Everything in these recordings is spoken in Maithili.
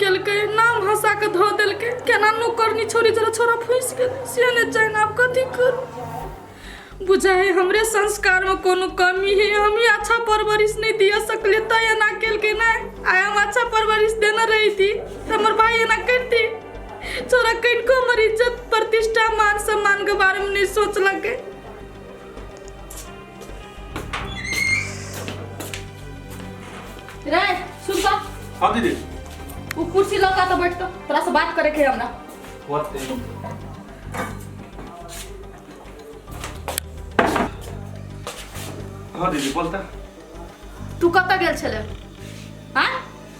केलकै, नाम हंसा के धऽ देलकै। केना नौकरनी छोरी जरा छोरा फंसि गेलै से नहि जानि आब कथी करू। बुझाइ है हमरे संस्कार में कोनो कमी है, हम ही अच्छा परवरिश नहीं दिया सकले तै एना केलकै। नहीं आइ हम अच्छा परवरिश देने रही थी तऽ हमर भाई एना करती? छोरा कनिको हमर इज्जत प्रतिष्ठा मान सम्मान के बारे में नहीं सोचलकै। रे सुन तो। हाँ दीदी। वो कुर्सी लगा तो बैठ तो, तोरा से बात करे के है हमरा। होते। हाँ दीदी, बोलता। तू कतऽ गेल छले? आँय?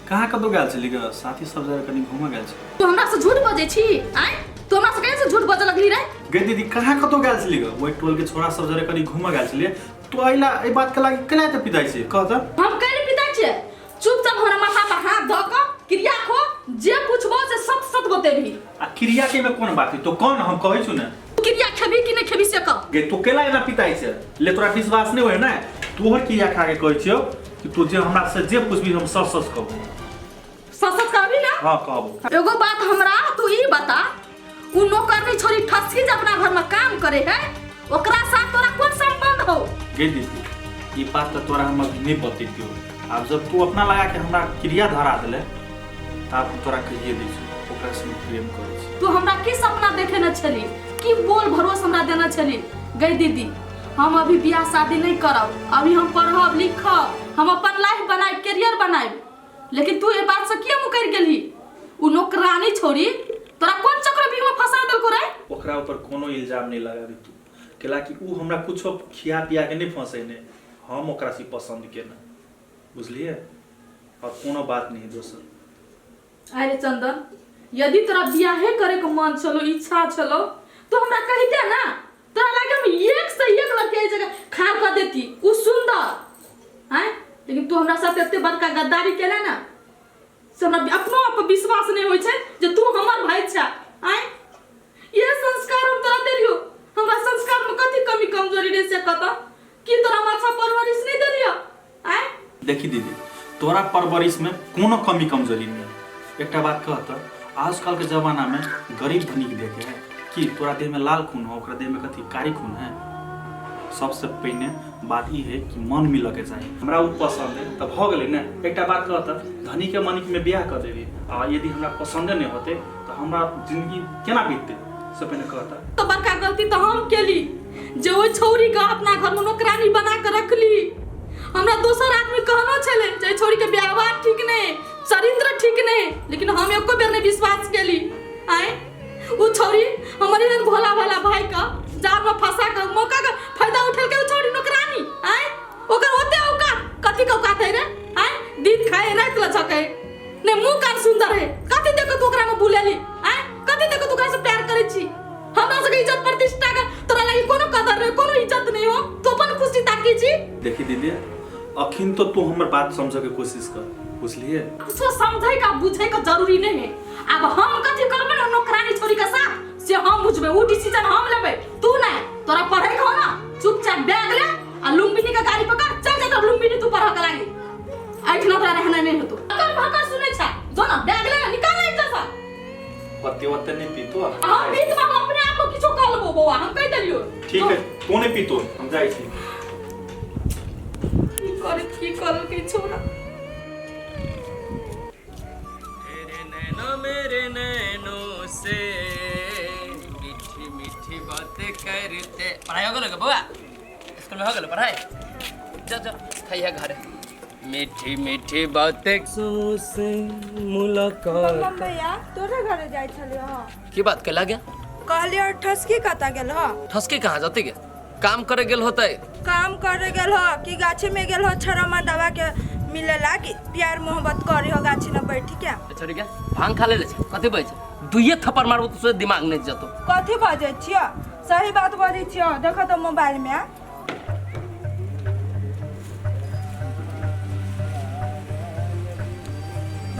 कहाँ कतौ गेल छली ग, साथी सब जरा कनि घूमऽ गेल छली। तू हमरा से झूठ बजै छी? आँय, तू हमरा से कहिया से झूठ बजऽ लगली रे? गे दीदी, कहाँ कतौ गेल छली ग, ओहि टोल के छोरा सब जरे कनि घूमऽ गेल छलियै। तू अइला एहि बात के लागी केना एते पिताइ छी, कह तऽ। हम कैले पिताइ छियै? चुपचाप हमरा माथा पर हाथ धऽ कऽ क्रिया खो, जे पूछबो से सत सत बतेबही। आ क्रिया के में कोन बात है, तो कौन हम कहै छु ने। तू क्रिया खेबही कि नहि खेबही से कह। गे तू केला एना पिताइ छै, ले तोरा विश्वास नहि होय ने, तोहर क्रिया खा के कहै छियौ कि तू जे हमरा से जे पूछबी हम सच सच कहबो। सच सच कहबी ना? हाँ कहबो। एगो बात हमरा तू ई बता, उ नौकरनी छोरी ठसकी जे अपना घर में काम करे है, ओकरा साथ तोरा कोन संबंध हो? गे दीदी, ई बात तो तोरा हम अभी नहीं बतैतियो, आब जब तू अपना लगा के हमरा क्रिया धरा देले तब हम तोरा कहिए दै छी, ओकरा से हम प्रेम करै छी। तू हमरा की सपना देखे न छली, की बोल भरोस हमरा देना छली? गई दीदी, हम अभी बियाह शादी नहीं करब, अभी हम पढ़ब लिखब, हम अपन लाइफ बनायब, कैरियर बनायब। लेकिन तू ये बात से किया मुकर गेलही? उ नौकरानी छोरी तोरा कोन चक्रव्यूह में फंसा देलको रे? ओकरा ऊपर कोनो इल्जाम नहीं लगाबी तू, केला कि उ हमरा कुछो खिया पिया के नहीं फंसेने, हम ओकरा से पसंद केने, बुझलिए? और कोनो बात नहीं दोसर। अरे चंदन, यदि तोरा बियाहे करे के मन छलो, इच्छा छलो, तो हमरा कहिते ना, तोरा लागे हम एक से एक लड़के एहि जगह खाड़ कर देती, उ सुंदर हैं। लेकिन तू हमरा साथ एते बड़का गद्दारी केले ना, से हमरा अपनो आप पर विश्वास नहीं होइ छै जे तू हमर भाई छा। आँय, ये संस्कार हम तोरा देलियो, हमरा संस्कार में कथी कमी कमजोरी रहे से कत कि तोरा हम अच्छा परवरिश नहीं देलियो? आँय देखी दीदी, तोरा परवरिश में कोनो कमी कमजोरी नहीं। एकटा बात कह तऽ, आजकल के जमाना में गरीब धनिक देखे है कि तोरा देह में लाल खून हो, ओकरा देह में कथी कारी खून है। सबसे पहिने बात ई है कि मन मिलऽ के चाही। हमरा उ पसंद है तऽ भऽ गेलै ने। एकटा बात कह तऽ, धनी के मनिक में बियाह कऽ देबी, आ यदि हमरा पसंदे नहीं होते तऽ हमरा जिंदगी केना बीतते, से पहिने कह तऽ। तो बड़का गलती तो हम केली जे ओहि छौरी के अपना घर में नौकरानी बना के रखली। हमरा दोसर आदमी कहनो छलै जे छौरी के व्यवहार ठीक नहीं, चरित्र ठीक नहीं, लेकिन हम एको बेर नहीं विश्वास केली। आय उ छौरी हमर एहन भोला भाला भाई का जाल में फंसा के मौका के फायदा उठेल के उ छौरी नौकरानी। आय ओकर ओते औकात कथी के औकात है रे? आय दिन खाए रात लचके ने, मुंह कान सुंदर है, कथी देखो तू ओकरा में बुलेली? आय कथी देखो तू ओकरा से प्यार करै छी? हमरा सबके इज्जत प्रतिष्ठा के तोरा लागी कोनो कदर नहीं, कोनो इज्जत नहीं हो, तू अपन खुशी ताकी छी। देखी दीदी, अखिन तो तू हमर बात समझ के कोशिश कर, बुझलिए? कुछो समझे का बुझे का जरूरी नहीं है। अब हम कथी करबै ना नौकरानी छोरी के साथ से हम बुझबै, उ डिसीजन हम लेबै, तू नहीं। तोरा पढ़े के हो ना, चुपचाप बैग ले आ लुम्बिनी के गाड़ी पकड़ चल जा तो लुम्बिनी तू पढ़ के लागी, ऐठना तोरा रहना नहीं होतो। अगर भकर सुनै छा जो ना बैग ले निकाल ले जैसा। ओते ओते नहीं पीतो। हम पीत हम अपने आप को किछो कह लेबो बौआ, हम कह देलियो। ठीक है, तू नहीं पीतो, हम जाइ छी। की करे की करल के छोरा। तेरे नैनो मेरे नैनो से मीठी मीठी बातें करते। पढ़ाई हो गेल बौआ? स्कूल में हो गेल पढ़ाई? जा जा खाइया घरे। मीठी मीठी बातें से मुलाकात। भैया तोरे घरे जाइ छलियो हँ। की बात कैला गया? कहलियो ठसकी कतऽ गेल हो? ठसकी कहाँ जते गे, काम करे गेल होतै। काम करे गेल हो कि गाछी में गेल हो छरमा दवा के मिले लागी प्यार मोहब्बत करे हो गाछी में बैठी के। अच्छा ठीक है, भांग खा ले ले छै कथी बजै छै? दुइये थप्पड़ मारबो तो सोच दिमाग नहीं जतो। कथी बजै छियो? सही बात बजै छियो, देखो तो मोबाइल में।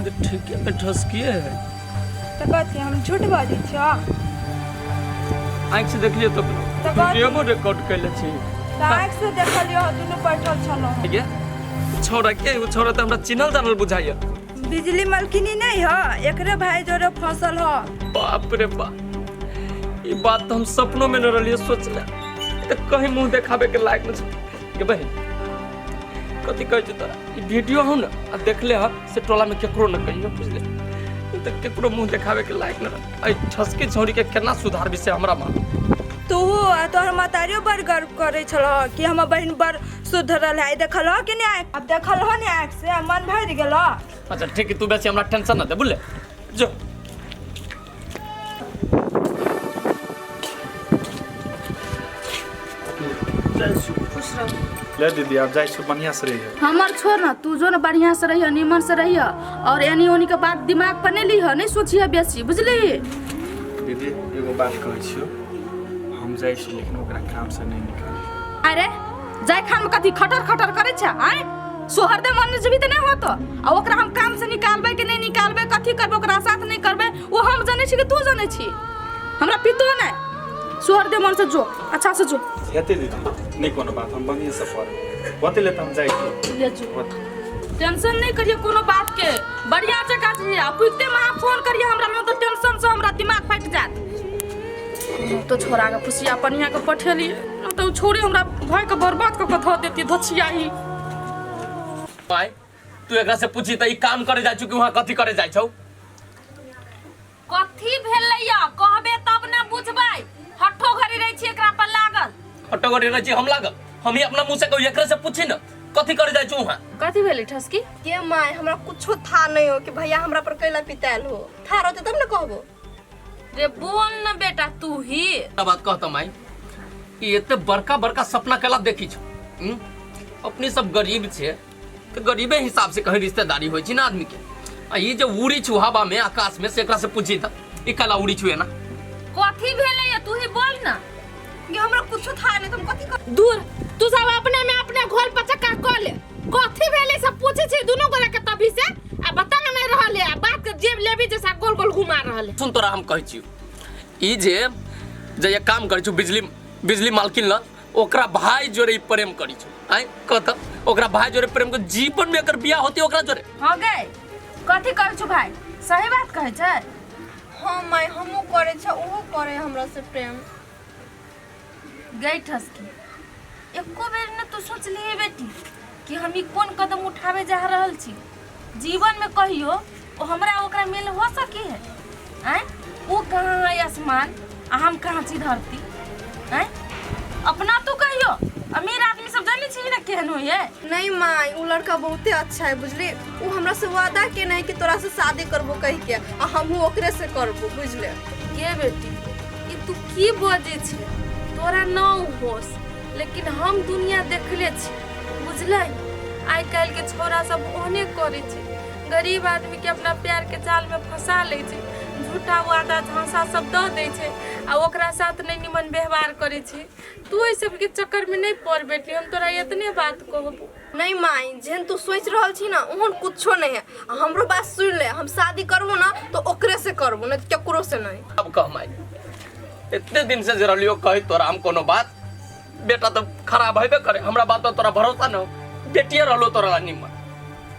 ठीक है, मैं ठसकिए है। तो कथी हम झूठ बजै छियो? आँखि से देखलिए तो तऽ कथी? वीडियो रिकॉर्ड कैले छी। तऽ आँखि से देखलियो, दुनू बैठल छलहुँ। गे छौड़ा के? ओ छौड़ा तऽ हमरा चिन्हल जानल बुझाइया। बिजली मलकिनी नहीं ह, एकरे भाई जोरे फसल ह। बाप रे बाप, ई बात तो हम सपनों में न रहिए सोचले, तो कहीं मुंह देखाबे के लायक न छै। के बहिन कथी कहै छै तोरा, ई वीडियो हो न आ देखले ह से टोला में केकरो न कहियो, बुझले? तो केकरो मुंह देखाबे के लायक न रह। एहि ठसकी छौड़ी के केना सुधारबी से हमरा मालूम। तूहू आ तोहर महतारियो बड़ गर्व करै छल कि हमर बहिन बड़ सुधरल है। देखल हो कि नहीं? अब देखल हो नहीं आँख से, मन भरि गेल। अच्छा ठीक है, तू बेसी हमरा टेंशन न दे, बुझले? जो ले दीदी, आब जाइ छी, बढ़िया से रहिए। हमर छोड़ ना, तू जो ना बढ़िया से रहिए, नीमन से रहिए और एनी ओनी के बात दिमाग पर नहीं लीह, नहीं सोचिए बेसी, बुझली? दीदी एगो बात कहै छियो, हम जाइ छी लेकिन ओकरा काम से नहीं निकाली। अरे जाय खान में कथी खटर खटर करे छै? आय सोहर दे मन जेबी त नहीं होतो। आ ओकरा हम काम से निकालबै कि नहीं निकालबै, कथी करबै, ओकरा साथ नहीं करबै, ओ हम जानै छी कि तू जानै छी? हमरा पितो नहीं। सोहर दे मन से जो, अच्छा से जो। हेतै दीदी, नहीं कोनो बात, हम बढ़िया से पढ़ब। होतै ले त हम जाइ छी। ले जो, टेंशन नहीं करिए कोनो बात के, बढ़िया जगह जी। आ पुछते में अहाँ फोन करिए हमरा, न तो टेंशन से हमरा दिमाग फटि जात। तो छोरा के फुसिया पनिया के पठेली न तो छोरी हमरा भाई के बर्बाद क के धऽ देती धोछिया ही। माय तू एकरा से पूछी त ई काम करे जाइ छौ कि वहां कथी करे जाइ छौ? कथी भेलैया कहबे तब ना बुझबै, हट्ठो घड़ी रहै छी एकरा पर लागल। हट्ठो घड़ी रहै छी हम लागल? हम ही अपना मुंह से कहू, एकरा से पूछी न कथी करे जाइ छौ वहां। कथी भेलै ठसकी? के my, हमरा कुछो था नहीं हो कि भैया हमरा पर कैला पितायल हो, था रहते तब न कहबो। रे बोल न बेटा तू ही। एकटा बात कहता माई, ई एते बड़का बड़का सपना केला देखी छौ? अपने सब गरीब छे तो गरीबे हिसाब से कहीं रिश्तेदारी होई छी ना आदमी के। आ ई जे उड़ी छु हवा में आकाश में, से एकरा से पूछी त ई कला उड़ी छु ना। कथी भेलै तू ही बोल ना। कि हमरा कुछो था नहीं, तुम कथी कर दूर तू सब अपने में अपने घोल पचक्का क ले। कथी भेलै सब पूछे छी दुनू गोरा के तभी से, आ बता नहीं रहल है, आ बात के जेब लेबी जैसा गोल गोल घुमा रहल है। सुन तोरा हम कहै छियौ, ई जे जे ये काम करै छौ बिजली बिजली मालकिन ल, ओकरा भाई जोरे ई प्रेम करै छौ। आँय कह त ओकरा भाई जोरे प्रेम कर, जीवन में एकर बियाह होती ओकरा जोरे। हाँ गए कथी कहै छौ भाई, सही बात कहै छै? हाँ माय, हमहूँ करै छै, ओहो करे हमरा से प्रेम। गई ठसकी एको बेर न तू सोचलिहे बेटी कि हम ई कोन कदम उठावे जा रहल छी? जीवन में कहियो ओ हमरा ओकरा मेल हो सकी है? आँय ओ कहाँ है आसमान आ हम कहाँ छी धरती? आँय अपना तू कहियो अमीर आदमी सब जानै छी ना केहन होइ है? नहीं माय, उ लड़का बहुते अच्छा है बुझली, उ हमरा से वादा केने है कि तोरा से शादी करबो कह के, आ हमहूँ ओकरे से करबो बुझले। गे बेटी ई तू की बजै छै, तोरा न होश, लेकिन हम दुनिया देखले छी बुझलै। आइ काल्हि के छोरा सब ओहने करै छै, गरीब आदमी के अपना प्यार के जाल में फंसा लै छै, झूठा वादा झांसा सब दऽ दै छै आ ओकरा साथ नहि निमन व्यवहार करै छै। तू एहि सबके चक्कर में नहीं पड़ बेटी, हम तोरा एतने बात कहबो। नहीं माई, जेहन तू सोच रहल छी ना ओहन कुछो नहीं है, आ हमरो बात सुन ले, हम शादी करबो ना तो ओकरे से करबो, नहीं तो केकरो से नहीं। अब कह माई, इतने दिन से जे रहलियो कही तोरा हम कोनो बात, बेटा तो खराब हेबे करे, हमरा बात पर तोरा भरोसा न हो, बेटिए रहलो तोरा ला निमन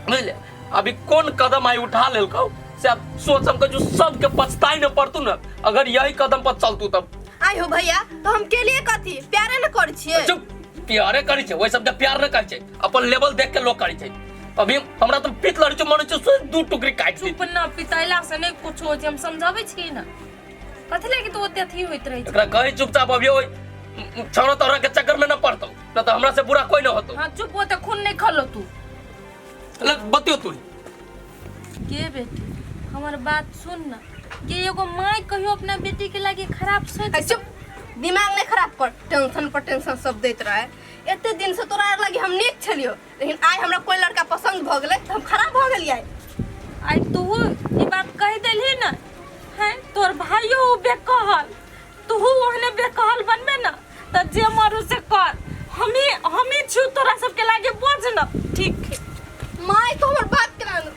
बुझले। अभी कोन कदम आई उठा लेलकौ से अब सोच हम जो सबके पछताई न पड़तू न, अगर यही कदम पर चलतू तब। आई हो भैया, तो हम के लिए कथी प्यारे न करै छियै? चुप, प्यारे करै छै, ओहि सबके प्यार न कहै छै, अपन लेवल देख के लोग करै छै। अभी हमरा तो पित लड़ी छौ, मन छौ से दू टुकड़ी काटि दी। चुप न, पितैला से नहीं कुछ हो छै, हम समझाबै छी न, कथी लागी तू ओते अथी होइत रहै छै? एकरा कही चुपचाप अभी ओहि छौड़ा तोरा के चक्कर में न पड़तौ, न तो हमरा से बुरा कोई न होतौ। हाँ चुप, ओते खून नहीं खलो तू। ले बतियो तू। गे बेटी हमर बात सुन न, गे एगो माय कहियो अपना बेटी के लागी खराब सोच। चुप, दिमाग नहीं खराब कर, टेंशन पर टेंशन सब दैत रहे। एते दिन से तोरा लागी हम नीक छलियो, लेकिन आइ हमरा कोई लड़का पसंद भ गेलै त हम खराब भ गेलियै। आइ तू ई बात कहि देलही न, हैं तोर भाइयो उ बेकहल, तू ओहने बेकहल बनबे न त जे मरू से कर, हमी हमी छु तोरा सबके लागे बोझ न। ठीक है my, तो हमर बात केना न,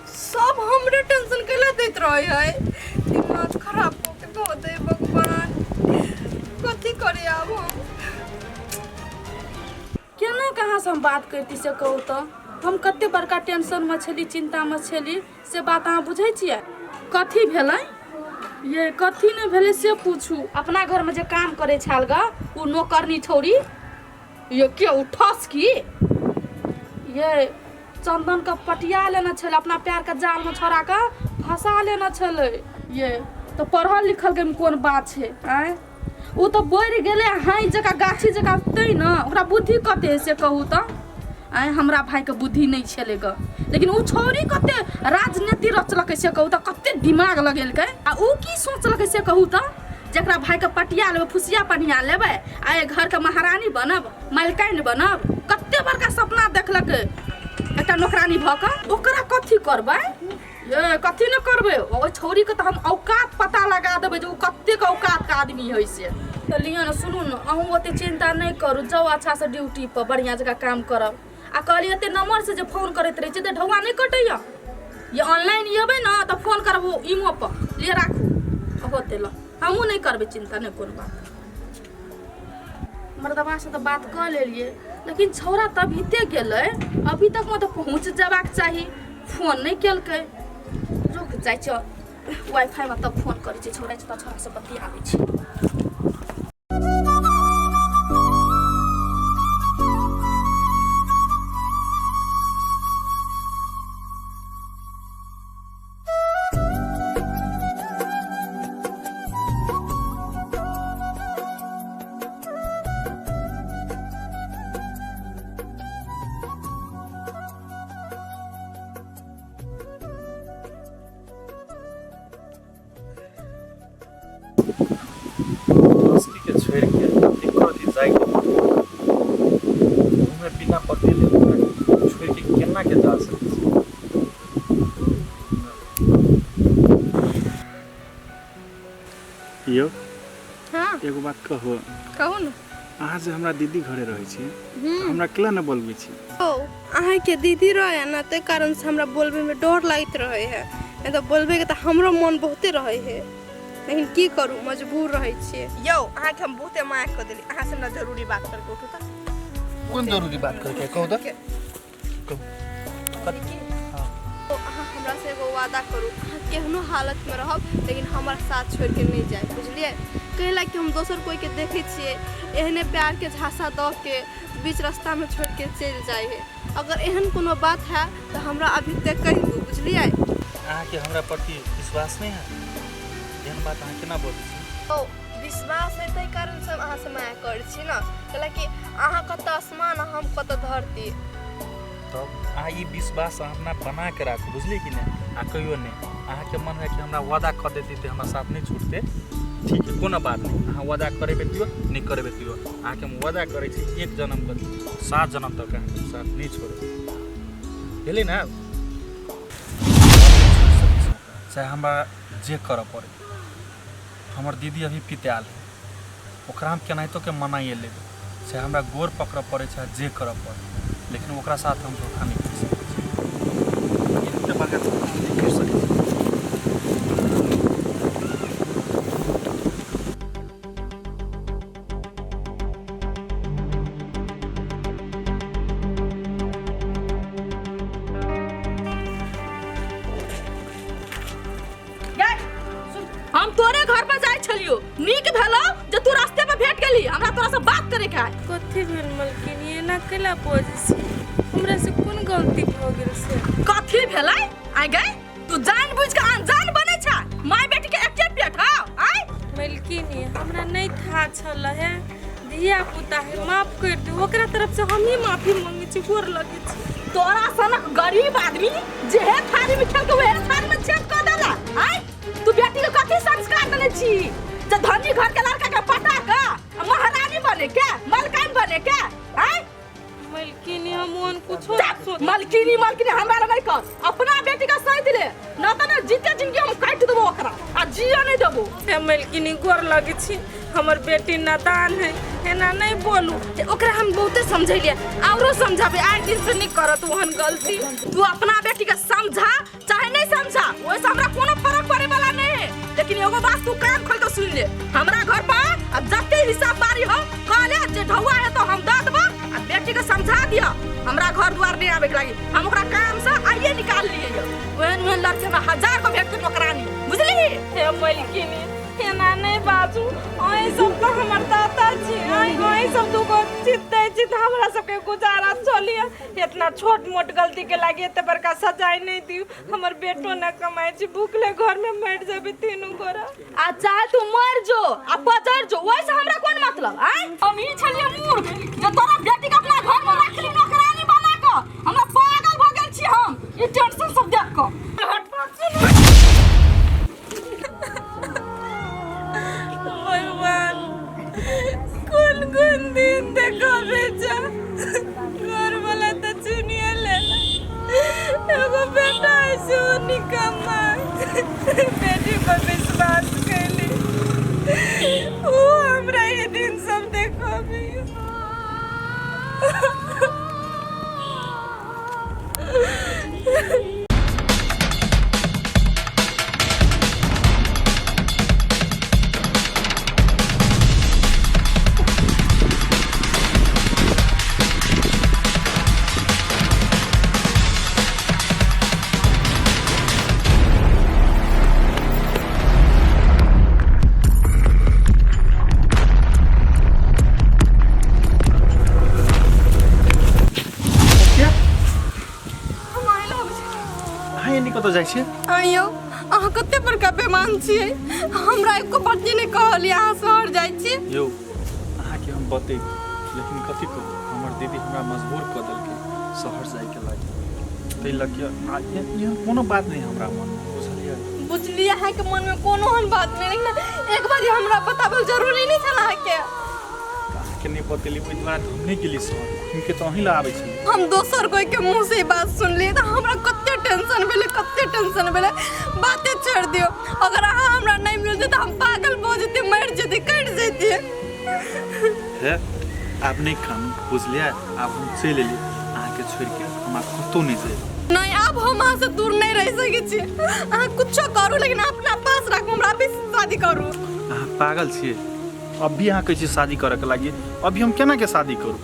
सब हमरे टेंशन कैला दैत रहे है, दिमाग खराब हो के धो दे भगवान, कथी करे आब हम? केना कहाँ से हम बात करती से कहू तो? तऽ हम कते बड़का टेंशनमे छली चिन्तामे छली से बात अहाँ बुझै छियै कथी भेलै ये कथी नहि भेलै से पूछू अपना घरमे जे काम करै छाल ग ओ नौकरनी छौड़ी ये के ओ ठस की ये चंदन के पटिया लेने छलै अपना पैर के जाल में छोड़ा के फंसा लेने छलै ये तऽ पढ़ल लिखल के कोन बात छै आँय ओ तऽ बढ़ि गेलै हाइ जकाँ गाछी जकाँ तै ने ओकरा बुद्धि कते है से कहू तऽ आँय हमरा भाइके बुद्धि नहि छलै गऽ लेकिन ओ छौड़ी कते राजनीति रचलकै से कहू तऽ कते दिमाग लगेलकै आ ओ की सोचलकै से कहू तऽ जकरा भाइके पटिया लेबै फुसिया पनिया लेबै आ एहि घरके महारानी बनब मालकाइन बनब कते बड़का सपना देखलकै एकटा नौकरानी भऽ कऽ ओकरा कथी करबै ये कथी ने करबै ओहि छौड़ीके तऽ हम औकात पता लगा देबै जे ओ कतेक औकातके आदमी हइ से। तऽ लिअ ने, सुनू ने, अहूँ ओते चिन्ता नहि करू, जाउ अच्छासँ ड्यूटी पर, बढ़िआँ जकाँ काम करब। आ कहलियै एते नम्बरसँ जे फोन करैत रहै छी तऽ ढौआ नहि कटैया। ये ऑनलाइन एबै ने तऽ फोन करब इमो पर। लिअ राखू, होतै ल, हमहूँ नहि करबै चिन्ता, नहि कोनो बात। मर्दबासँ तऽ बात कऽ लेलियै, लेकिन छौड़ा तऽ अभीते गेलै, अभी तकमे तऽ पहुँच जेबाक चाही, फोन नहि केलकै। रुक जाइ छियै वाईफाईमे तब फोन करै छियै छौड़ा, तऽ छौड़ासँ बतियाबै छी। दोस्ती के छोड़ के एको रति जाय के मन घूमे बिना बतेले ओकरा छोड़ के केना के जा सकै छी। यौ हाँ एगो बात कहू? कहू ने। अहाँ जे हमरा दीदी घरे रहै छी तऽ हमरा केला नहि बोलबै छी? ओ अहाँके दीदी रहे ने ताहि कारण से हमरा बोलबे में डर लागैत रहे है, नहीं तऽ बोलबे के तऽ हमरो मन बहुते रहे है, लेकिन की करू मजबूर रहै छियै। यौ अहाँके हम बहुते माया कऽ देली, अहाँ से हमरा जरूरी बात करके उठू तऽ। कोन जरूरी बात करके कहू तऽ? कहू। ओ अहाँ हमरा से एगो वादा करू, अहाँ केहनो हालत में रहब लेकिन हमर साथ छोड़ के नहीं जाए, बुझलियै? कहला कि हम दोसर कोई के देखै छियै एहने प्यार के झांसा दऽ के बीच रास्ता में छोड़ के चलि जाइ है। अगर एहन कोनो बात है तऽ हमरा अभी तक कहि दू, बुझलियै? अहाँके हमरा प्रति विश्वास नहि है? एहन बात अहाँ केना बजै छी? ओ विश्वास है ताहि कारण से हम अहाँ से माया करै छी ने, कहला कि अहाँ कतऽ आसमान आ हम कतऽ धरती। तब अहाँ ई विश्वास अहाँ अपना बना के राखू, बुझलियै कि नहि? आ कहियो नहि अहाँके मन है कि हमरा वादा कऽ देती तऽ हमरा साथ नहि छूटतै, ठीक है, कोनो बात नहि, अहाँ वादा करेबै तैयो नहि करेबै तैयो अहाँके हम वादा करै छी एक जन्म के 7 जन्म तक अहाँके साथ नहि छोड़बै, भेलै ने? चाहे हमरा जे करऽ पड़ै, हमर दीदी अभी पितायल है, ओकरा हम केनाहितो के मनाइए लेबै, चाहे हमरा गोर पकड़ऽ पड़ै, चाहे जे करऽ पड़ै, लेकिन ओकरा साथ हम धोखा नहि करि सकै छी। एते बड़का धोखा हम नहि करि सकै छी। हम तोरे घर पर जाय छलियो, नीक भेलो जे तू रास्ते पर भेट गेली, हमरा तोरा से बात करे के है। कथी भेल मलकिनी, एना केला बजै छी? हमरा से कोन गलती भऽ गेल से? कथी भेलै आइ गई? तू जान बुझ के अनजान बनै छ, माय बेटी के एके पेट हौ आइ। मलकिनी हमरा नहीं था छल है, धिया पुता है, माफ कर दू, ओकरा तरफ से हम ही माफी मांगे छी, गोर लगे छी। तोरा सनक गरीब आदमी जेहे थारी में खेल के वहे थारी में छेद कर देला। आइ तू बेटी के कथी संस्कार देने छी जे धनी घर के लड़का के पटा के महारानी बने के मलकाइन बने के? आइ मलकिनी हम ओहन कुछो जा, मलकिनी मलकिनी हमरा लग नहीं कर, अपना बेटी के सैत ले न त न जीते जिंदगी हम काटि देबो ओकरा आ जिया नहीं देबो। हे मलकिनी गोर लगे छी, हमर बेटी नादान है, एना नहीं बोलू, ओकरा हम बहुते समझेलिए औरो समझाबे, आइ दिन से नहीं करत ओहन गलती। तू अपना बेटी के समझा चाहे नहीं समझा, ओइसे हमरा कोनो फर्क पड़े वाला नहीं है, लेकिन एगो बात तू कान खोल के सुन ले, हमरा घर पर अब जते हिसाब बारी हो कहले जे ढौआ है तो हम दऽ देबो, आ बेटी के समझा दिया हमरा घर द्वार नहीं आवे के लागी, हम लड़की हमरा हजार को भेटतै नौकरानी, बुझली? हे मलकिनी, एना नहि बाजू। अहीं सब तऽ हमर दाता छी। अहीं अहीं सब दूगो चित दै छी तऽ हमरा सबके गुजारा चलिए। इतना छोट मोट गलती के लागी एते बड़का सजाय नहीं दियौ। हमर बेटो न कमाइ छी, भूखले घर में मरि जेबै तीनू गोरा। आ चाहे तू मर जो आ पजर जो, ओहिसे हमरा कोन मतलब? आय हम ई छलियै मूर्ख जे तोरा बेटी के अपना घर में रखली नौकरानी बना क। हमरा पागल भ गेल छी हम ई टेंशन सब देख क। भगवान, कोन कोन दिन देखाबे जा। घर वाला तऽ चुनिए लेला, एगो बेटा है से ओ निकम्मा। बेटी पर विश्वास कैली, ओ हमरा ये दिन सब देखाबे। क्या? हम आइ लग अहाँ एनी कतऽ जाइ छियै? आइयो, अहाँ कते बड़का बेमान छियै, हमरा एको बात नहि कहलियै अहाँ शहर जाइ छी। यौ, अहाँके हम बतैती, लेकिन कथी कहू, हमर दीदी हमरा मजबूर कऽ देलकै शहर जाइके लागि, ताहि लऽ के एहन कोनो बात नहि हमरा मनमे, बुझलियै? बुझलियै, अहाँके मनमे कोनो एहन बात नहि, लेकिन एक बार हमरा बताबल जरूरी नहि छल अहाँके। अहाँके नहि बतेली, ओहि दुआरे तऽ हम नहि गेली शहर। घूमिके तऽ अहीं लए आबै छली। हम दोसर कोई के मुँह से ई बात सुनलियै तऽ हमरा कते टेंशन भेलै, कते टेंशन भेलै। बाते छोड़ि दियौ, अगर अहाँ हमरा नहि मिलतै तऽ हम पागल भऽ जेतै, मरि जेतै, कटि जेतियै। हे, आब नहि कानू, बुझलियै? आब हम चलि एली अहाँके छोड़िके, हम आब कतहु नहि जायब। नहि, आब हम अहाँसँ दूर नहि रहि सकै छी। अहाँ कुछो करू, लेकिन अपना पास राखू हमरा, अभी शादी करू। अहाँ पागल छियै? अभी अहाँ कहै छियै शादी करऽके लागि, अभी हम केना के शादी करू?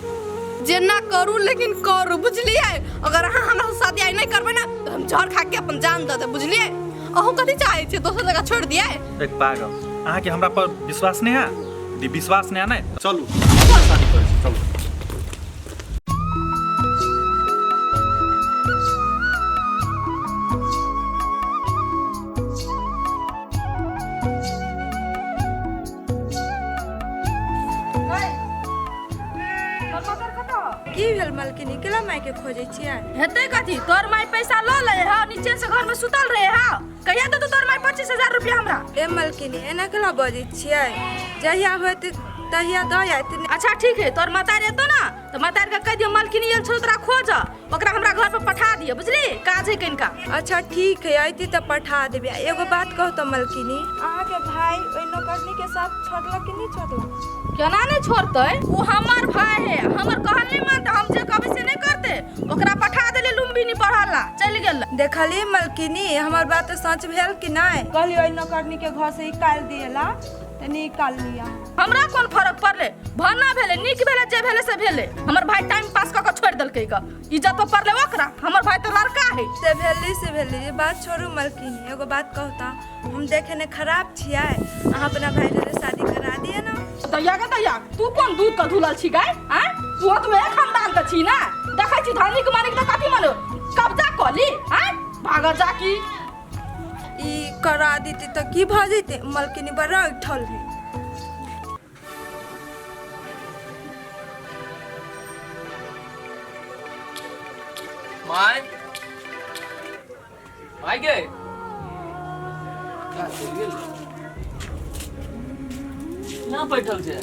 जेना करू, लेकिन करू, बुझलियै? अगर अहाँ हमरा से शादी आइ नहि करबै ने तऽ हम जहर खा के अपन जान दऽ देब, बुझलियै? अहूँ कथी चाहै छियै, दोसर जगह छोड़ि दियै? एक पागल, अहाँके हमरा पर विश्वास नहि है? यदि विश्वास नहि है ने, चलू शादी करै छी, चलू। की भेल मलकिनी, केला माय के खोजै छियै? हेतै कथी, तोर माय पैसा लऽ ले है, नीचे से घर में सुतल रहे है। कहिया देतौ तोर माय 25,000 रुपया हमरा? ए मलकिनी, एना केला बजै छियै? जहिया होत तहिया दऽ आयत। अच्छा ठीक है, तोर मतारी एतौ ना तऽ मतारी के कहि दियो मलकिनी आयल छौ तोरा खोज, ओकरा हमरा घर पर पठा दियो, बुझली? काज है कनिका। अच्छा ठीक है, अयती तऽ पठा देबै। आ एगो बात कहू तऽ मलकिनी, अहाँके भाय ओहि नौकरनी के साथ छोड़लक कि नहि छोड़लक? केना नहि छोड़तै, ओ हमर भाय है, हमर कहल नहि मानतै? हम जे कहबै से नहि करतै? ओकरा पठा देली लुम्बिनी पढ़ल ला, चलि गेल। देखली मलकिनी, हमर बात सच भेल कि नहि? कहली ओहि नौकरनी के घर से निकालि दिएला तऽ निकाल लिया। हमरा कोन फरक पड़लै? भना भेलै, नीक भेलै, जे भेलै से भेलै। हमर भाय टाइम पास कऽ के छोड़ि देलकै ग, इज्जत तो पड़लै ओकरा। हमर भाय तऽ लड़का है। से भेली से भेली, ई बात छोड़ू मलकिनी, एगो बात कहू तऽ, हम देखे ने खराब छियै? अहाँ अपना भाई जोरे शादी करा दिअ ने। दैया गे दैया, तू कोन दूध के धुलल छी गाय? आँय, तू तऽ वएह खानदान के छी ना। देखै छी धनिक मानिक तऽ कथी मानो कब्जा कऽ ली। आँय, भागल जा की ई करा देती तऽ की भऽ जेतै? मलकिनी बड़ा उठल है। My, my गे, का चलि गेल ना बैठल छै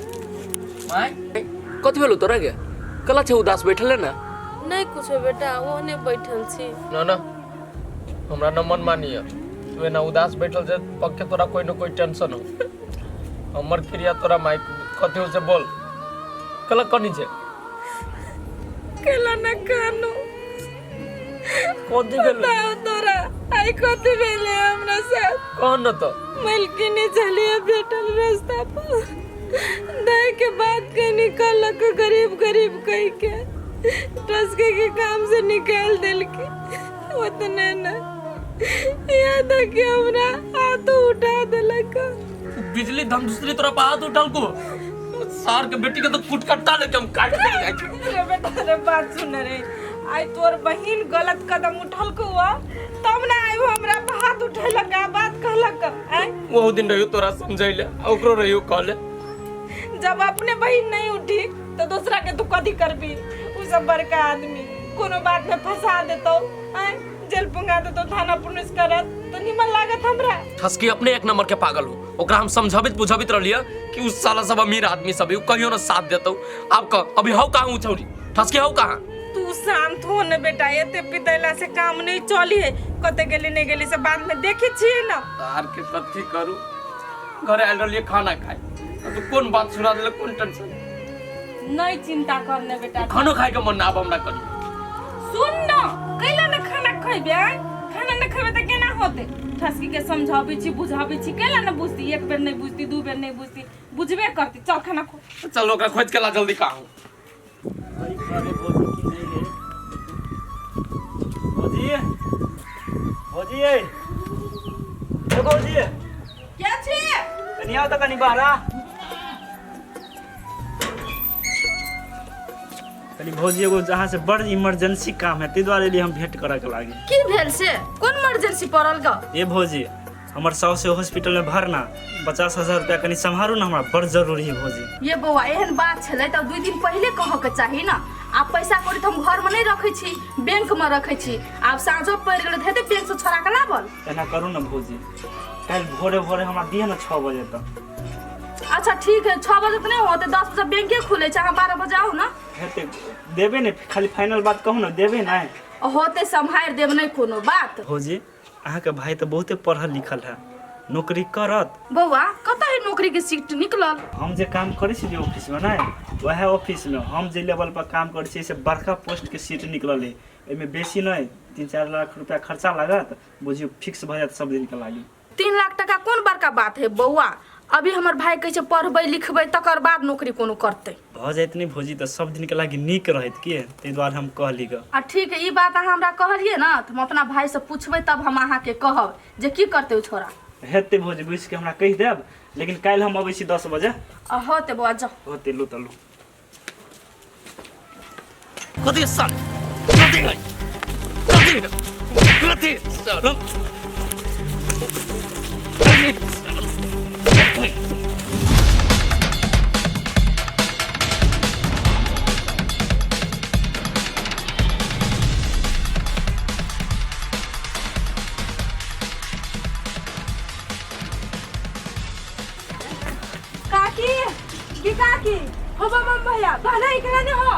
my? कथी भेलो तोरा गे? कला छै उदास बैठल है ना? नहि कुछो बेटा, ओहने बैठल छी। ना ना, हमरा न मन मानिय, तू एना उदास बैठल छै, पक्के तोरा कोई न कोई टेंशन हो। हमर क्रिया तोरा माइक, कथी हो से बोल। कला कनी छै? केला न कानू। कथी भेल? बताओ तोरा आइ कथी भेलै हमरा साथ? कौन न तो? मलकिनी छलिए भेटल रास्ता पर, दै के बात के निकलक, गरीब गरीब कह के टसके के काम से निकाल देलके। उतने न यहाँ तक कि हमरा हाथ उठा देलक। बिजली धम दूसरी तरफ हाथ उठल को सार के बेटी के तो कुटकट्टा लेके हम काट के जाए छी। रे बेटा रे, बात सुन रे, आइ तोर बहिन गलत कदम उठल को हुआ तब ना आइ हमरा पर हाथ उठेलक आ बात कहलक। आइ ओहू दिन रहियो तोरा समझैले आ ओकरो रहियो कहले। जब अपने बहिन नहीं उठी तो दूसरा के तू कथी करबी? उ सब बड़का आदमी कोनो बात में फंसा देतो, आइ जेल पुंगा देतो, थाना पुलिस करत तो निमन लागत हमरा। ठसकी अपने एक नंबर के पागल हो, ओकरा हम समझाबित बुझाबित रहलिए कि उस साला सब अमीर आदमी सब है, उ कहियो ना साथ देतो। आप कह अभी हौ कहाँ उ छौरी ठसकी हौ कहाँ? तू शांत हो न बेटा, एते पितैला से काम नहीं चली है। कते गेली नहीं गेली से बाद में देखी छिए ना। तार के कथी करू, घरे आयल रहलिए खाना खाए तो कोन बात सुना देले, कोन टेंशन। नहीं चिंता कर ने बेटा, खानो खाए के मन ना आब हमरा करी। सुन न, कैला न खाना खइबे? आय खाना न खइबे त केना होते? ठसकी के समझाबै छी बुझाबै छी, कैला न बुझती? एक बेर नहीं बुझती, दू बेर नहीं बुझती, बुझबे करती। चल खाना खो। चल ओकरा खोज के ला जल्दी। कहाँ अरे भौजी की नहीं रे, भौजी भौजी ए भौजी क्या छी? कनी आओ तो कनी बाहर आ। कनी भौजी एगो जहाँ से बड़ इमरजेंसी काम है, ताहि दुआरे लिए हम भेंट करे के लागे। की भेल से? कोन इमरजेंसी पड़ल ग? ए भौजी, हमर साउस से हॉस्पिटल में भरना 50,000 रुपया कनी सम्हारू ना, हमरा बड़ जरूरी है भौजी। ये बौआ एहन बात छलै तऽ 2 दिन पहिले कहऽ के चाही ना। आब पैसा कौड़ी तऽ हम घर में नहीं रखै छी, बैंक में रखै छी। आब साँझो पड़ि गेलै तऽ हेतै बैंक से छोड़ा के लाबल। एना करू ना भौजी, काल्हि भोरे भोरे हमरा दिअ ना 6 बजे तक। अच्छा ठीक है, 6 बजे तऽ नहीं होतै, 10 बजे बैंके खुलै छै, अहाँ 12 बजे आउ ना। हेतै देबे ने, खाली फाइनल बात कहू ना, देबे ने। होतै सम्हारि देब, नहीं कोनो बात। भौजी अहाँके भाई तऽ बहुते पढ़ल लिखल है, नौकरी करत। बौआ कतऽ है नौकरी के सीट निकलल? हम जे काम करै छी जे ऑफिस में ने, वएह ऑफिस में हम जे लेवल पर काम करै छी से बड़का पोस्ट के सीट निकलल है। एहिमे बेसी नहि 3-4 लाख रुपया खर्चा लागत, बुझियौ फिक्स भऽ जायत सब दिन के लागी। 3 लाख टका कोन बड़का बात है बौआ? अभी हमर भाई कहै छै पढ़बै लिखबै तकर बाद नौकरी कोनो करतै। भऽ जाइत नहि भौजी तऽ सब दिन के लागी नीक रहैत की, ताहि दुआरे हम कहली ग। आ ठीक है, ई बात अहाँ हमरा कहलियै ना तऽ हम अपना भाई से पूछबै तब हम अहाँके कहब जे की करतै ओ छोरा। हेतै भौजी बुझि के हमरा कहि देब, लेकिन काल्हि हम अबै छी 10 बजे। आ होतै बौआ जाउ। होतै, लू तऽ लू। कथी साल कथी है कथी कथी साल कथी काकी की काकी हो बम भैया बहना एकरा ने हो।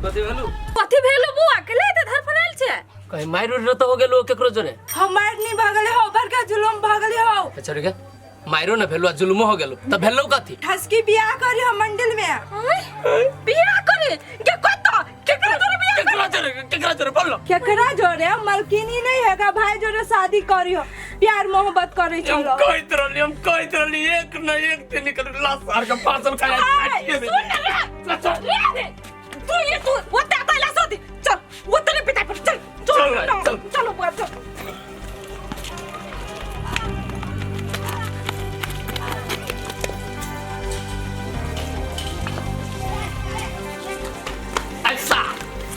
कथी भेलू? कथी भेलू बुआ के ले त धरफनाइल छै? कहीं मारि उरि तो हो गेलो केकरो जोरे? हम मार नहीं भागल हो, बड़का जुलुम भागल हो। अच्छा ठीक है, मारो न भेलू आ जुलुमो हो गेलो त भेलौ कथी? ठसकी बियाह करी हम मंदिर में। बियाह करे के कत केकरा जोरे बियाह? केकरा जोरे, केकरा जोरे बोलो? केकरा जोरे? मलकिनी नहीं है का भाई जोरे शादी करी हो, प्यार मोहब्बत करे हम चलो। कहैत रहली, हम कहैत रहली एक न एक दिन निकल ला सार के फांसल खाया। सुन ना रे, रे रे तू ये तू ओते आता ला सोती, चल वो तेरे पिता पर चल चल भाई, चल। चलो बुआ चल। ऐसा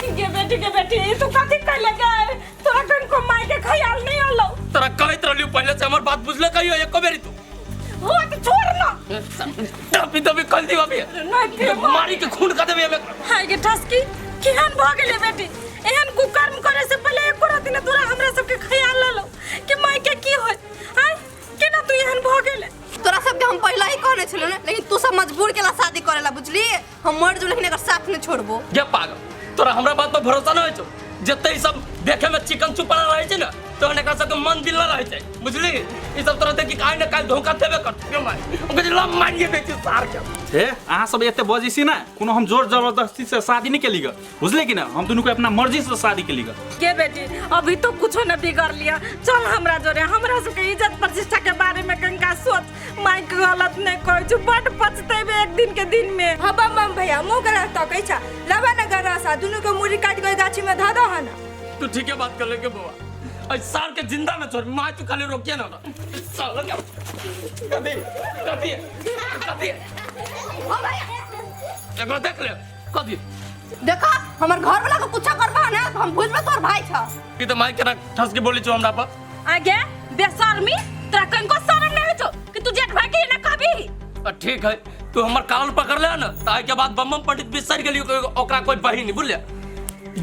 के बेटी के बेटी ई तू कथी कहले गे? तोरा कनको माय के ख्याल नहीं आलो। तोरा कहैत रहली पहले से हमर बात बुझले कहियो एको बेरी तू? हो तो छोड़ ना। तभी तभी कल दी अभी नहीं के मारी के खून कर देबे हमें। हाय गे ठसकी केहन भ गेले बेटी? एहन कुकर्म करे से पहले एको राति ने तोरा हमरा सबके ख्याल आलो कि माय के की होय? आय केना तू एहन भ गेले? तोरा सबके हम पहले ही कहने छलौ ने, लेकिन तू सब मजबूर केला शादी करेला, बुझली? हम मर जो लेकिन एकर साथ नहीं छोड़बो। गे पागल, तोरा हमरा बात पर भरोसा न होइ छौ? जते ई सब देखे में चिकन चुपड़ा रहै छै ने, तहन एकरा सबके मन दिल न रहै छै, बुझली? ई सब तोरा देखी आइ न काल्हि धोखा देबे करतौ। गे माय, हम कहै छी लम मारिए दै छी सार के। हे अहाँ सब एते बजै छी ना, कोनो हम जोर जबरदस्ती से शादी नहीं केली ग, बुझले कि ना? हम दुनू के अपना मर्जी से शादी केली ग। के बेटी अभी तो कुछो न बिगड़ लिया, चल हमरा जोरे, हमरा सबके इज्जत प्रतिष्ठा के बारे में कंका सोच। माय के गलत नहीं कहै छु, बड पछतेबे एक दिन के दिन में। हाँ बम बम भैया मुँह गलत तकै छ, लबा न गरासा दुनू के मुड़ी काट के गाछी में धऽ दह न। तू ठीके बात कर ले के बौआ, अइ सार के जिंदा न छोड़ माय तू खाली रोकिए ना साला के कथी कथी कथी ओ भैया एकरा देख ले कथी देखा हमर घर वाला को कुछ करबा ना तो हम बुझबे तोर भाई छ ई त माय केना ठस के बोली छौ हमरा पर आगे बेशर्मी तोरा कनको शर्म नहीं होइ छौ कि तू जेठ भाई के एना कहबी आ, ठीक है तू हमर कान पकड़ ले ना त के बाद बम बम पंडित बिसर गेलियो ओकरा कोई बहिन नहीं बुझले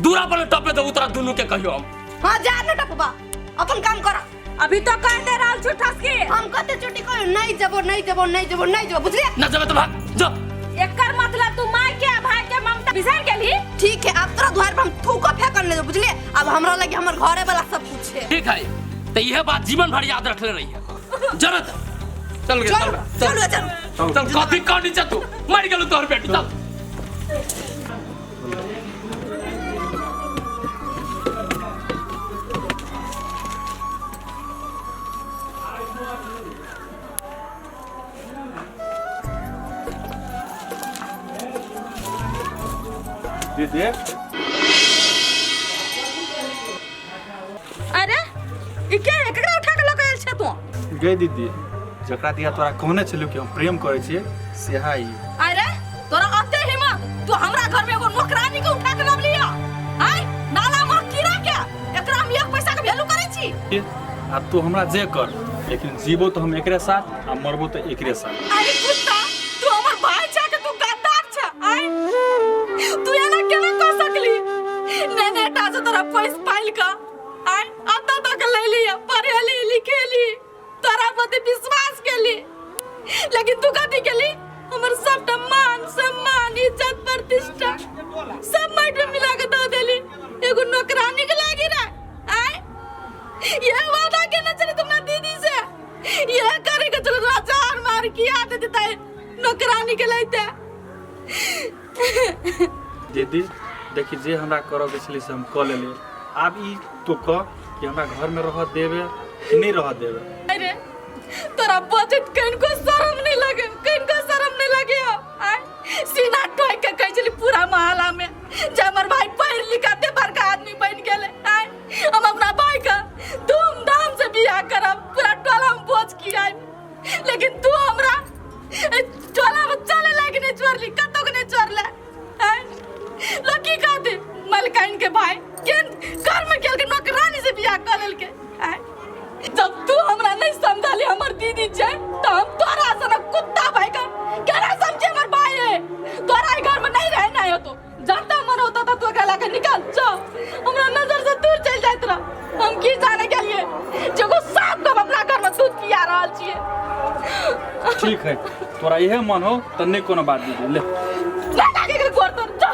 दूरा पर टपे तो उतरा दुनू के कहियो हम हां जा न टपबा अपन काम कर अभी तो कह दे रहल छु ठस के हम कते चोटी कहियो नहीं जबो नहीं जबो नहीं जबो नहीं जबो बुझलिए ना जबे तो भाग जो एकर मतलब तू माय के आ भाई के ममता बिसर गेली ठीक है अब तोरा द्वार पर हम थूको फेंकल नहीं बुझलिए अब हमरा लगे हमर घरे वाला सब कुछ है ठीक है तो यह बात जीवन भर याद रखले रही है जरूरत चल गे चलो चल चलो चलो चल कथी काटी छ तू मर गेलू तोहर बेटी चल दीदी अरे ई के केकरा उठा के लऽ के आयल छै तू गे दीदी जकरा दिया तोरा कहने छलू कि हम प्रेम करै छियै सेहा ई अरे तोरा अते हिम्मत तू हमरा घर में एगो नौकरानी के उठा के लावली आय नाला में कीड़ा के एकरा हम एक पैसा के वैल्यू करै छी आ तू हमरा जे कर लेकिन जीबो तो हम एकरे साथ आ मरबो तो एकरे साथ अरे कुत्ता तू हमर भाई छा के तू गद्दार छा आय तू एना केना कह सकली ने ने टा से तोरा पैस पाइल का आय अत तक ले लिया पढ़ेली लिखेली तोरा प्रति विश्वास केली लेकिन तू कथी केली हमर सबटा मान सम्मान इज्जत प्रतिष्ठा सब माटि में मिला के दऽ देली एगो नौकरानी के लागी रे आय यह वादा केने छली तुमरा दीदी से यह करे के चलो राजा हार मार किया दे देता है नौकरानी के लेते दीदी देखी जे हमरा करऽ के छलै से हम कऽ लेलियै आब ई तो कह कि हमरा घरमे रहऽ देबे कि नहि रहऽ देबे अरे तोरा बचत कनको शर्म नहीं लगे कनको शर्म नहीं लगे हो आय सीना टोक के कहै छली पूरा मोहल्ला में जे हमर भाई पढ़ लिख के बड़का आदमी बन गेले आय हम अपना भाई का धूमधाम से बियाह करब पूरा टोला में भोज खियाब लेकिन तू हमरा ए, टोला में चले लायक नहीं छोड़ली कतौ के नहीं छोड़ले आय लोग की कहते मलकाइन के भाई केन घर में गेल के नौकरानी से बियाह कर लेलके आय जब तू हमरा नहीं समझाली हमर दीदी छै तो हम तोरा सन कुत्ता भाई का केना समझे हमर भाई है तोरा ई घर में नहीं रहना है तो जाता मन होता था तू एकरा लाके निकल जो हमरा नजर से दूर चल जाइत रह हम की जाने के लिए जेगो सांप के हम अपना घर में दूध पिया रहल छियै ठीक है तोरा इहे मन हो तऽ नहि कोनो बात दीदी ले नहीं लागे के गोर तोर जो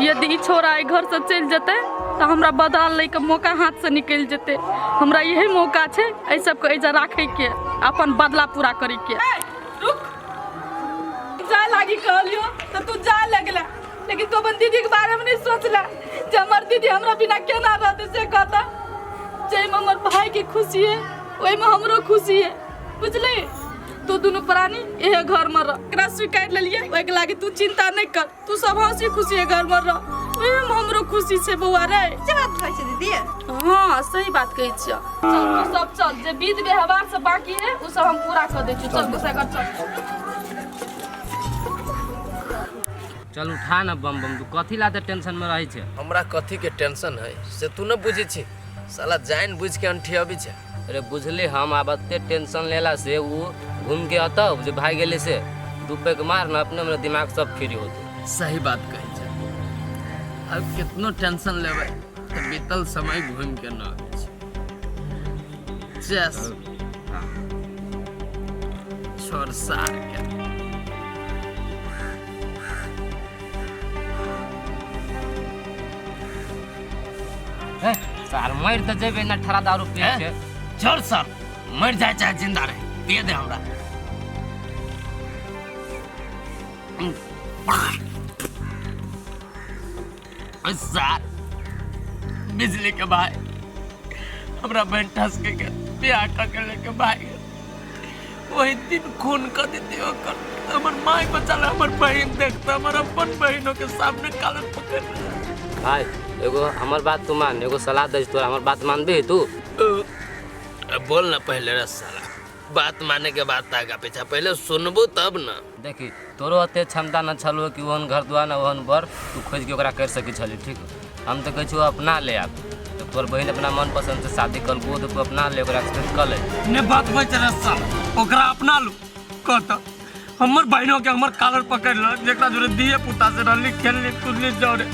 यदि ई छोरा एहि घर से चलि जेतै तऽ हमरा बदला लैके मौका हाथ से निकलि जेतै हमरा यही मौका छै एहि सबके एहिजा राखैके अपन बदला पूरा करैके रुक जाय लागी कहलियो तऽ तू जाय लगला लेकिन तू अपन दीदीके बारेमे नहि सोचला जे हमर दीदी हमरा बिना केना रहतै से कहता जाहिमे हमर भाईके खुशी है ओहिमे हमरो खुशी है बुझली तू दुनू प्राणी इहे घर में रह एकरा स्वीकार लेलिए ओहिके लागी तू चिंता नहीं कर तू सब हंसी खुशी है घर में रह ओहिमे हमरो खुशी छै बौआ रे से बात कहै छै दीदी हाँ सही बात कहै छियै चल तू सब चल जे विध व्यवहार सब बाकी है उ सब हम पूरा कर दै छियै चल गोसाई घर चल चल उठा न बम बम तू कथी ला टेंशन में रहै छै हमरा कथी के टेंशन है से तू न बुझै छी साला जान बुझ के अंठी अबै छै अरे बुझली हम आब एते टेंशन लेला से उ घूम के अतौ जे भागि गेलै से दू पैक मार न अपने हमरा दिमाग सब फ्री होतौ सही बात कहै छै आब कितनो टेंशन लेबै तऽ बीतल समय घूमि के न अबै छै चेस छोड़ सार के सार मरि तऽ जेबै ना ठरा दारू पियै छै छोड़ सर मरि जाए चाहे जिंदा रहे पिए दे हमरा सर बिजली के भाई हमरा बहन ठस के गेल बियाह कऽ के लेके भाग गेल ओहि दिन खून कऽ देते ओकर हमर माय बचाल हमर बहिन देखता हमर अपन बहिनों के सामने कालर पकड़ भाई एगो हमर बात तू मान, एगो सलाह दै तोरा, हमर बात मानबी तू? बोल ना पहले रे साला, बात माने के बाद आगा पीछा पहले सुनबो तब ना। देखी तोरो ओते क्षमता न छलो कि ओहन घर दुआर न ओहन बर तू खोज के ओकरा कर सकी छली, ठीक? हम तो कहै छियौ अपना ले आब, तो तोर बहिन अपना मन पसंद से शादी कलको तो तू अपना ले, ओकरा एक्सपेक्ट कर ले। ने बात होइ छै रे साला, ओकरा अपना लू कहत हमर बहिनो के हमर कॉलर पकड़ ल, जेकरा जोरे दिए पुता से रहली खेलली कूदली जोरे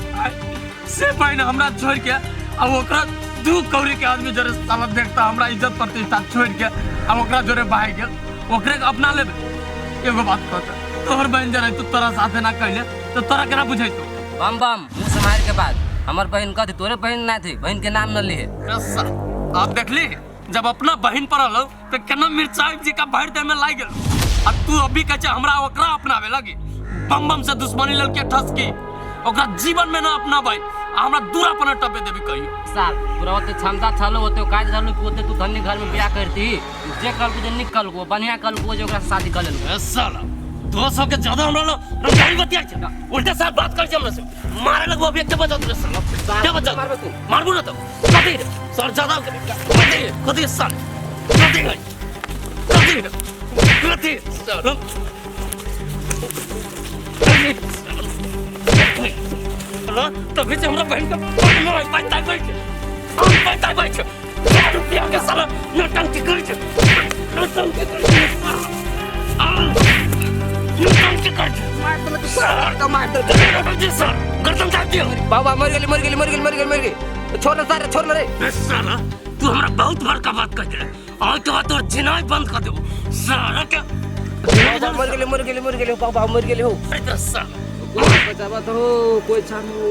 से बहिन हमरा छोड़ के आ ओकरा दू कौड़ी के आदमी जोरे साला देखता हमरा इज्जत प्रतिष्ठा छोड़ के आ ओकरा जोरे भाग गेल, ओकरे के अपना लेबे। एगो बात कहत तोहर बहिन जरे तू तोरा साथे ना कहले तो तोरा केना बुझैतो? बम बम मुँह से मार के बाद हमर बहिन कथी तोरे बहिन ना थी, बहिन के नाम न लिए। आप देखली जब अपना बहिन पर रहलो तो केना मिर्चाई जी का भर दे में लाग गेल, आ तू अभी कहे हमरा ओकरा अपनावे लगी, बम बम से दुश्मनी लड़के ठसकी ओकरा जीवन में ना अपनाबै आ हमरा दूरा पर टपे देबी कहियो। साल तोरा ओते क्षमता छलो, ओते काज रहलो कि ओते तू धनी घर में बियाह करती, जे कलको जे निक कलको बढ़िया कलको जे ओकरा से शादी कर लेलको। साला 200 के ज्यादा हमरा लो रंगाई बतिया छै, उल्टा साथ बात कर छै हमरा से, मारे लगबो अभी एक बजा दे साला, के बजा मारबू ना तो कथी रे सर ज्यादा कथी कथी साल कथी कथी कथी साला तभी से हमरा बहन का पैसा बैठ पैसा बैठ रुपया के साला नौटंकी करै छै, नौटंकी करै छै, नौटंकी करै छै, मार दे सर गर्दन काट दियो। बाबा मर गेली मर गेली मर गेली मर गेली मर गेली, छोड़ ना सर, छोड़ ना रे। साला तू हमरा बहुत बड़का बात कह दे, आज के बाद तोर जिनाई बंद कर देबो साला के। मर गेली मर गेली मर गेली बाबा मर गेली हो। साला बचावा तो हो कोई छानू।